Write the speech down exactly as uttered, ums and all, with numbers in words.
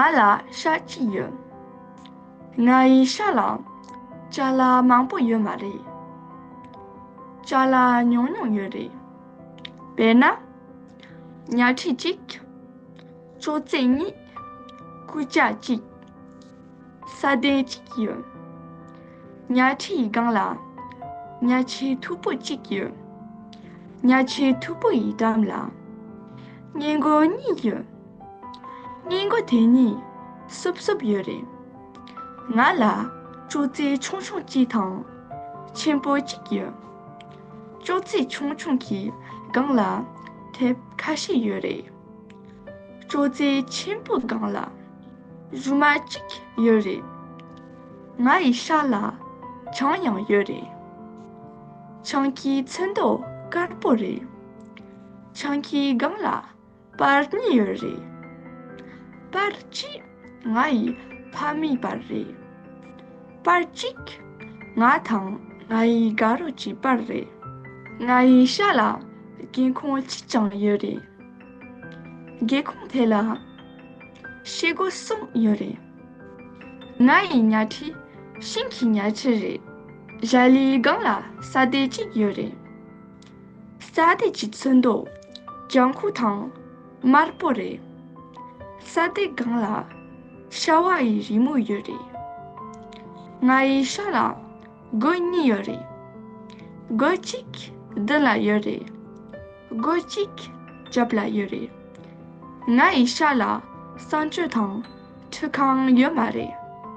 ང་ལ་ཤ་གཅིག་ཡོད། ང་ཡི་ཤ་ལ་ཅ་ལག་མང་པོ་ཡོད་མ་རེད། ཅ་ལག་ཉུང་ཉུང་ཡོད་རེད། དཔེར་ན། ཉལ་ཁྲི་གཅིག་ཅོག་ཙེ་གཉིས། སྐུ་ཅག་གཅིག་ས་སྡེ་གཅིག་ཡོད། ཉལ་ཁྲིའི་སྒང་ལ་ཉལ་ཆས་མཐུག་པོ་གཅིག་ཡོད། ཉལ་ཆས་མཐུག་པོ་ཡི་འགྲམ་ལ་སྔས་མགོ་གཉིས་ཡོད། སྔས་མགོ་དེ་གཉིས་སུབ་སུབ་ཡོད་རེད། ང་ལ་ཅོག་ཙེ་ཆུང་ཆུང་གཅིག་དང་ཆེན་པོ་གཅིག་ཡོད། ཅོག་ཙེ་ཆུང་ཆུང་གི་སྒང་ལ་དེབ་ཁ་ཤས་ཡོད་རེད། ཅོག་ཙེ་ཆེན་པོའི་སྒང་ལ་རུ་མ་གཅིག་ཡོད་རེད། ང་ཡི་ཤ་ལ་ཆང་ཡང་ཡོད་རེད། ཆང་གི་ཚོན་མདོག་དཀར་པོ་རེད། ཆང་གི་སྒང་ལ་པར་གཉིས་ཡོད་རེད། པར་གཅིག་ང་ཡི་ཕ་མའི་པར་རེད། པར་གཅིག་ང་དང་ང་ཡི་དགའ་རོགས་ཀྱི་པར་རེད། ང་ཡི་ཤ་ལ་སྒེའུ་ཁུང་གཅིག་ཀྱང་ཡོད་རེད། སྒེའུ་ཁུང་དེ་ལ་ཤེལ་སྒོ་གསུམ་ཡོད་རེད། ང་ཡི་ཉལ་ཁྲི་ཤིང་གི་ཉལ་ཁྲི་རེད། གཞལ་ཡས་སྒང་ལ་ས་སྡེ་གཅིག་ཡོད་རེད། ས་སྡེ་གྱི་ཚོན་མདོག་ལྗང་ཁུ་དང་དམར་པོ་རེད། ས་སྡེ་སྒང་ལ་ཤ་བ་ཡི་རི་མོ་ཡོད་རེད། ང་ཡི་ཤ་ལ་སྒོ་གཉིས་ཡོད་རེད། སྒོ་གཅིག་མདུན་ལ་ཡོད་རེད། སྒོ་གཅིག་རྒྱབ་ལ་ཡོད་རེད། ང་ཡི་ཤ་ལ་གསང་སྤྱོད་དང་ཁྲུས་ཁང་ཡོད་མ་རེད།